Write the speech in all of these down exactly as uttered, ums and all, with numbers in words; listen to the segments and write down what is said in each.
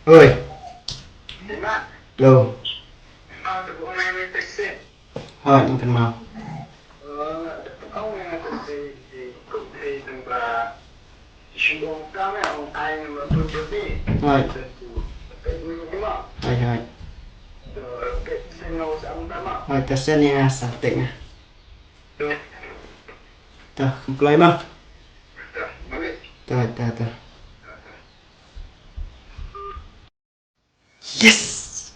Oi. Hello. Hoi, ngan kynmaw. Hoi. Hoi, hoi. Hoi, ta send ïa nga sa tek nga. To, khublei ma. To, to, to. Yes.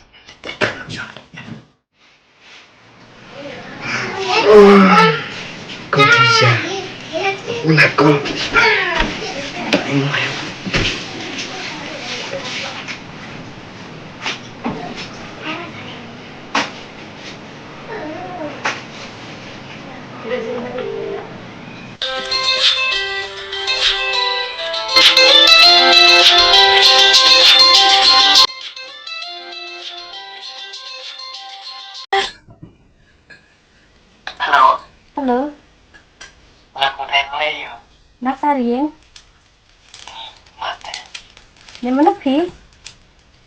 Oh, kong Trisha. Ulah kong. Hello. Hello. Nga kong Henry ïa. Nga Karing. Mate. Ni mana phi?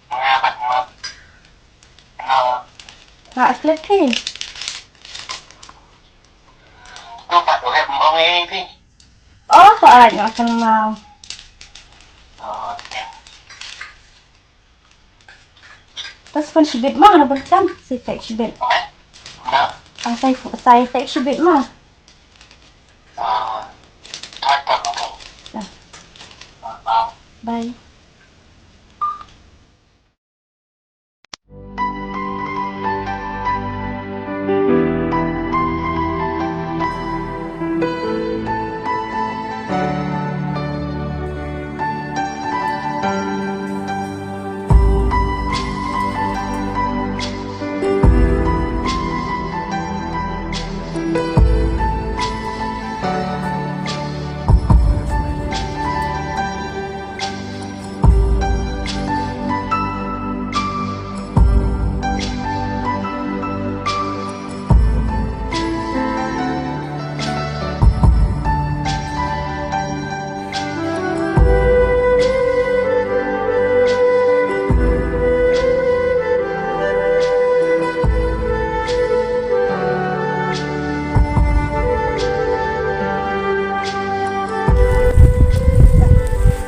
Nga bat map. Hello. Nga aslet phi. Tu pat u hep mbong ei phi. Oh, pat nga kynmaw. Oh, okay. Bas pun shibit ma na berkam, sai tek shibit. Ang sai sai tek shibit ma. Bye.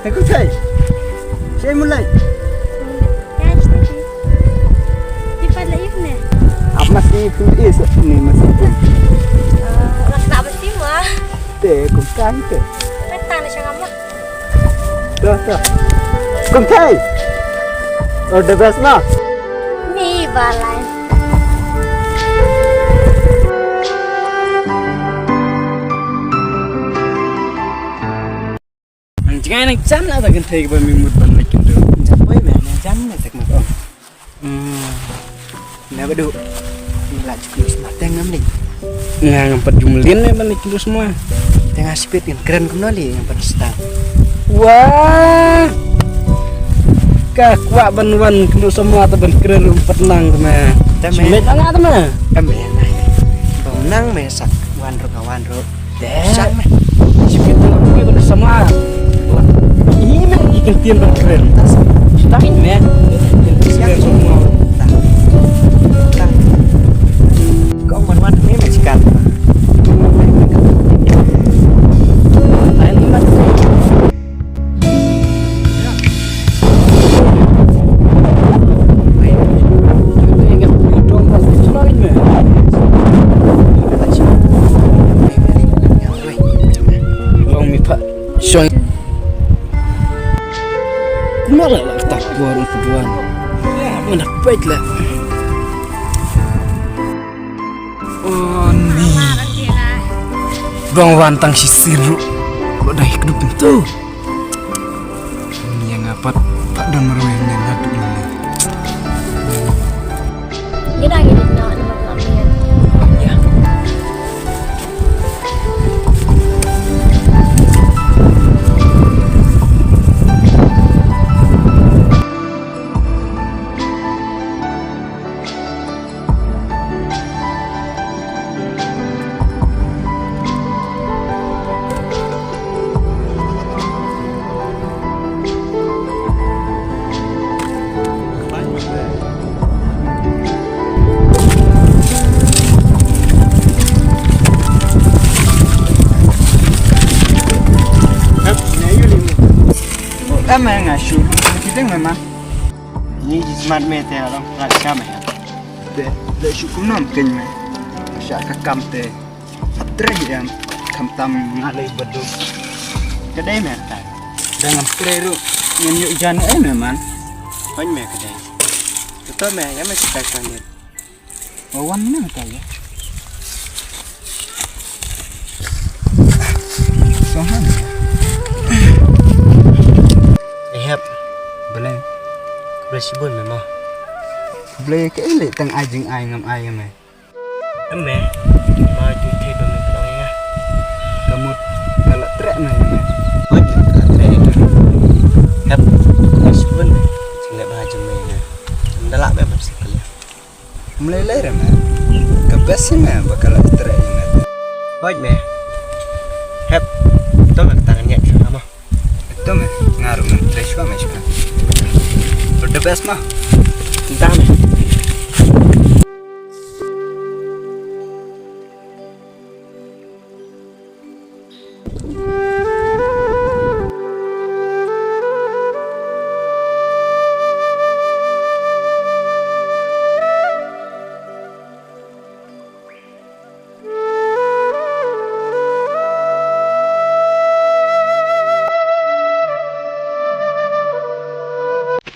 Hei, kong Thei. Shei mulai. Ya, shei. Di pan la ip ne. Ap masi pun is ni masi pun. Eh, lak tak masi ma. Te, kong Thei te. Kata ni sangam lah. Dah, dah. Kong Thei. All the best ma. Ni balai. Nang jngai nang jan la ta kan thei ba mi mut ban lek tu. Jan boy me nang jan me tak mat ong. Hmm. Na ba du. Ni la chuklu sma teng ngam ni. Nga ngam pat jumlin me ban lek tu sma. Teng asipit kan kren kumno li ngam pat stang. Wah. Ka kwah ban wan tu sma ta ban kren um pat nang me. Tame. Sma ta nga ta me. Tame na. Bang nang me sak wan ro ka wan ro. Te. Sha me. Sha me. Sha me. Sha me. Sha me. Sha me. Sha me. Kong wan wan me me sikat. Long mi pha shong. Kumno la la tak por un peduan. Mana pek la. Oh ni. Bang wan tang shisien ruh. Lo dai kdup tu. Ni nga pat pat don marwei ni nga tu ni. Gina gina na na na. Ya. Me nga shu ki ding me man. Ni ji smat me te long plat ka me. Te de shu kum nam ken me. Sha ka kam te. Tre em kam tam nga lei badu. Ka dei me ta. Da ngam tre ru. Ngam yu jan e me man. Pan me ka dei. Tuto me ya me kita kan dia. Wawan na ka ya. Sohan. Ehep. Beleng. Khublei shibun me mo. Khublei ka ele tang ai jing ai ngam ai me. Ame. Ma ju te do me tong ya. Kamut kala trek me. Oi, kala trek. Hep. Khublei shibun. Sing le ba jing me. Ndala me bab sikali. Mlei lei re me. Ka best me ba ka la tre me. Hoj me. Hep. To me tang nyek sama mo. To me ngaru me tre shwa me shwa. All the best ma. Tang me.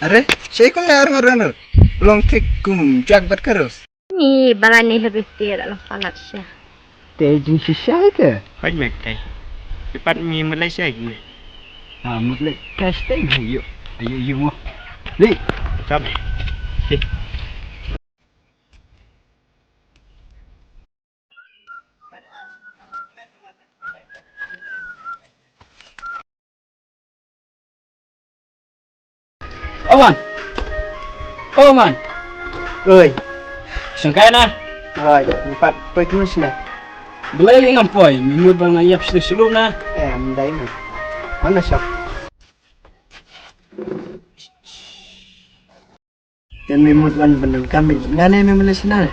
Are, shei kum ne ar ngar ngar. Long thik kum jak bat karus. Ni balani habis tir alam palat sha. Te jing shisha te. Hoi mek te. Ipat mi mulai sha gi. Ah, mulai cash te mi yu. Ayu yu mo. Li. Tam. Oman. Oman. Oi. Sengkai na. Oi, empat pagi sini. Belai li ngampoi, mimut bang na yap sini selum na. Eh, mendai na. Mana siap? Te me mut wan bendel kam bit. Ngane me mele sina.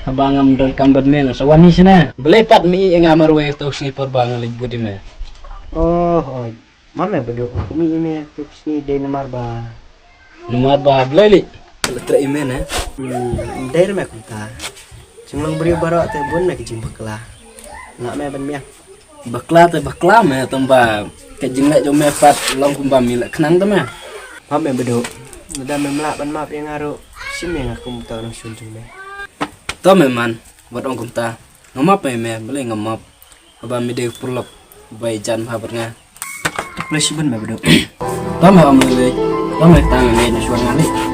Haba ngam dol kam bad me sa wan ni sina. Bele pat me i nga marwei to sni por ba nga lej budi me. Oh, oh. Ma me bedu. Me i me to sni de namar ba. Namar ba bele li. Letra i me ne. Hmm, de me kumta. Jinglong bri baro te bun na ki jingbakla. Nga me ban me. Bakla te bakla me tang ba ka jingleh jong me pat long kumba mi leh khnang te me. Map me bedu. Nada me mlak ban map ïa nga ruh. Shim ïa nga kum uta u nongshun jong me. To me man, wat ong kumta. Nga map me me, balei nga map. Haba me dei u paralok ba ïajan bha bad nga. Khublei shibun me bedu. To me ong lei. To me tang ngi na shuwa nga lei.